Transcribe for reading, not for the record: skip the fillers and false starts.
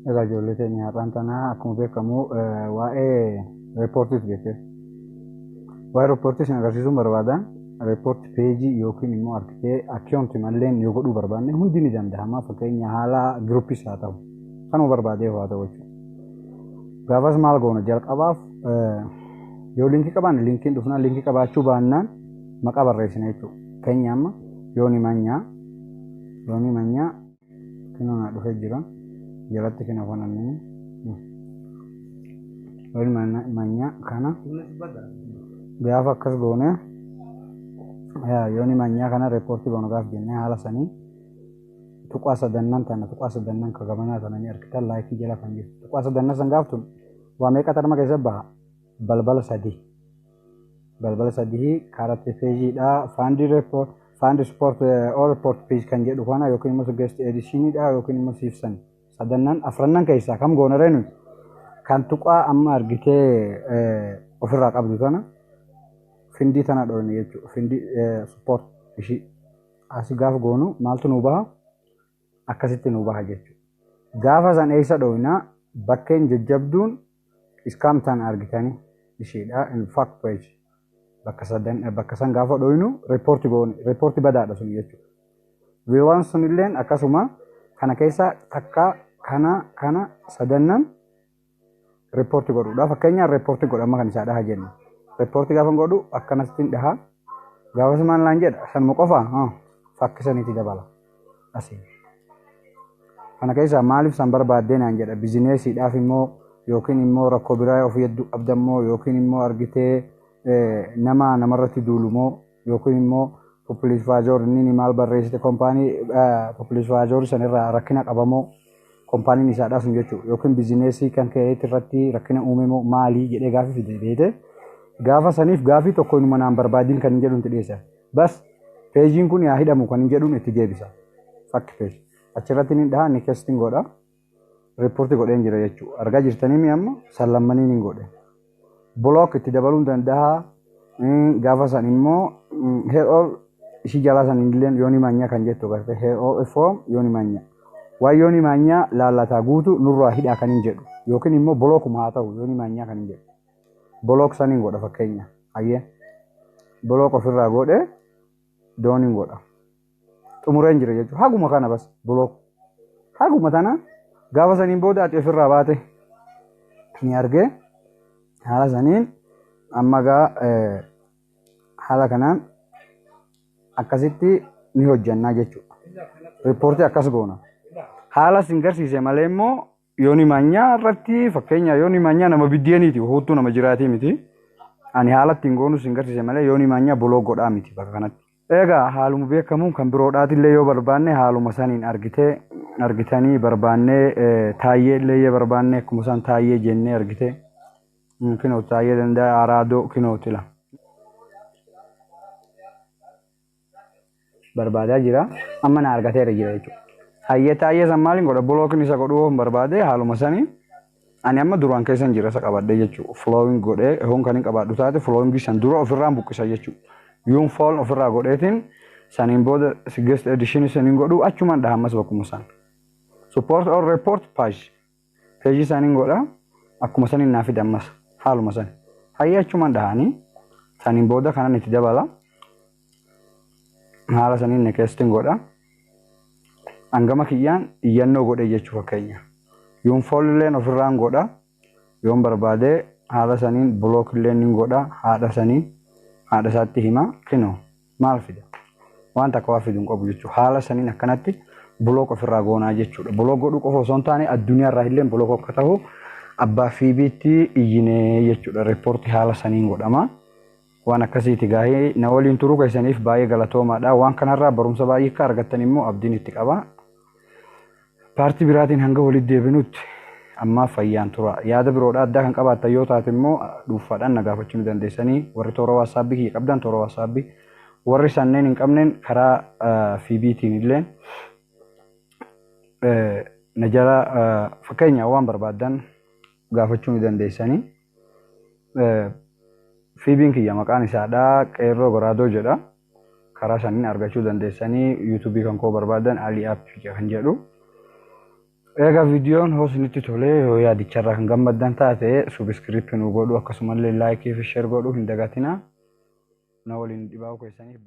Egaa ijoollee teenya har'aan tanaa akkuma beekamu waa'ee reportiiti jechuudha. Waa'ee reportii isin agarsiisuun barbaada. Report page yookiin immoo argitee account malleen yoo godhuu barbaanne hundi ni danda'ama. Fakkeenya haala groupis haa ta'u. Kanuma barbaadee haa ta'u jechuudha. Gaafas maal goona jalqabaaf yoo linkii qabaanne linkiin dhufnaan linkii qabaachuu baannaan maqaa barreessina jechuudha. Keenya amma Yooni Manyaa Yooni Manyaa kinoo naa dhufee jira. Jalatti kinoo kana inni Yooni Manyaa kana gaafa akkas goone Yooni Manyaa kana reepoortii goonu gaaf jennee haala sanii tuqaa sadannan tana tuqaa sadannan ka gamanaa tana ni argitan laayikii jala kan jirtu tuqaa sadannan san gaaftu waa meeqa tarma keessa baha balbala sadii balbala sadii karatti peejiidha faandii reepoort find support or report page kan jedhu kana yookiin immoo suggest editionidha yookiin immoo siifsan sadannan afrannan keessaa kam goona ree nuti kan tuqaa amma argitee ofirraa qabdu tana findii tana dhoofne jechuudha findii support ishii asii gaafa goonu maaltu nuu baha akkasitti nuu baha jechuudha gaafa san eessa dhoofna bakkeen jajjabduun scam tana argitanii ishiidha in fact page bakka sadan bakka san gaafa dhoynu reporti goone reporti badaadha sun jechuudha. Viiwaan sunilleen akkasuma kana keessa takka kana kana sadannan reporti godhuudha. Fakkeenyaaf reporti godhama kan isaa dhaha jennu. Reporti gaafa godhu akkanatti dhaha. Gaafa maal naan jedha sanuma qofa fakki sanitti dabala. Asii. Kana keessaa maaliif san barbaaddee naan jedha businessiidhaaf immoo yookiin immoo rakkoo biraa ofii hedduu qabdammoo yookiin immoo argitee nama namarratti duulumoo yookiin immoo publisher inni maal barreessite company publisher sanirraa rakkina qabamoo companyn isaadhaa sun jechuudha yookiin businessii kan ka'eet irratti rakkina uumemoo maalii jedhee gaafii fide beete gaafa saniif gaafii tokko inuma naan barbaadiin kan hin jedhuun itti dhiyeessa. Bas pageiin kun yaa hidhamu kan hin jedhuun itti deebisa. Fakki page. Achirratti ni dhaha ni keessatti godha. Reportii godheen jira jechuudha. Argaa jirtanii mi amma sallammanii ni godhe. Block itti dabaluu danda'a. Gaafa san immoo head all ishii jalaa san illee Yooni Maanyaa kan jettu garte head all form Yooni Maanyaa. Waan Yooni Maanyaa laallataa guutu nurraa hidhaa kan hin jedhu yookiin immoo blockuma haa ta'u Yooni Maanyaa kan hin jedhu. Block saniin godha fakkeenya. Hayyee. Block ofirraa godhe doneiin godha. Xumureen jira jechuudha. Haguma kana bas block. Haguma tana gaafa saniin booda ati ofirraa baate ni argee haala saniin amma gaa haala kanaan akkasitti ni hojjannaa jechuudha. Reportii akkas goona. Haala sin garsiise malee immoo Yooni Maanyaa irratti fakkeenya Yooni Maanyaa nama biddeeniiti huuttuu nama jiraatii miti. Ani haala ittiin goonu sin garsiise malee Yooni Maanyaa block godhaa miti bakka kanatti. Egaa haaluma beekamuun kan biroodhaatillee yoo barbaanne haaluma saniin argitee argitanii barbaannee taayyee illee yoo barbaanne akkuma isaan taayyee jennee argitee kinoo taayyee danda'a araadoo kinootila. Barbaadaa jira amma na argateera jira jechuudha. Hayyee taayyee san maaliin godha blockiin isa godhuu hin barbaade haaluma sanii ani amma duraan keessan jira isa qabadhee jechuudha. Following godhee hoon kan hin qabaadhu taate following san dura ofirraan buqqisa jechuudha. Yuun follow ofirraa godheetiin saniin booda suggest edition saniin godhu achumaan dhaha ammas bakkuma san. Support or report page. Page saniin godha akkuma saniin naa fida ammas haaluma san. Hayyee achumaan dhahanii saniin booda kanan itti dabala. Haala saniin nextiin godha. Hangama kiyyaan iyyannoo godhee jechuu fakkeenya. Yoon followilleen ofirraan godha. Yoon barbaade haala saniin blockillee ni godha. Haadha sanii haadha isaatti hima kinoo maal fida? Waan takka waa fidu hin qabu jechuudha. Haala saniin akkanatti block ofirraa goonaa jechuudha. Block godhuu qofa osoo hin taane addunyaarraa illee block akka ta'u abbaa FBtti iyyinee jechuudha. Reportii haala saniin godhama. Waan akkasiiti gaahee na waliin turuu keessaniif baay'ee galatoomaadha. Waan kanarraa barumsa baay'ee akka argattan immoo abdiin itti qaba. Partii biraatiin hanga walitti deebinutti ammaaf fayyaan tura. Yaada biroodha addaa kan qabaattan yoo taate immoo dhuunfaadhaan na gaafachuu ni dandeessanii. Warri toora WhatsAppii kiyya qabdan toora WhatsAppii. Warri sanneen hin qabneen karaa FBtiin illee na jala fakkeenya waan barbaaddan gaafachuu ni dandeessanii. FBn kiyya maqaan isaadha Qeerroo Goraadoo jedha. Karaa saniin argachuu dandeessanii YouTubeii kan koo barbaadan Ali App kan jedhu. Egaa viidiyoon hoo isinitti tolee, yoo yaadicharraa kan gammaddan taate, subscribe nu godhu, akkasumallee like fi share godhuu hin dagatinaa. Na waliin dhibaa'uu keessaniif.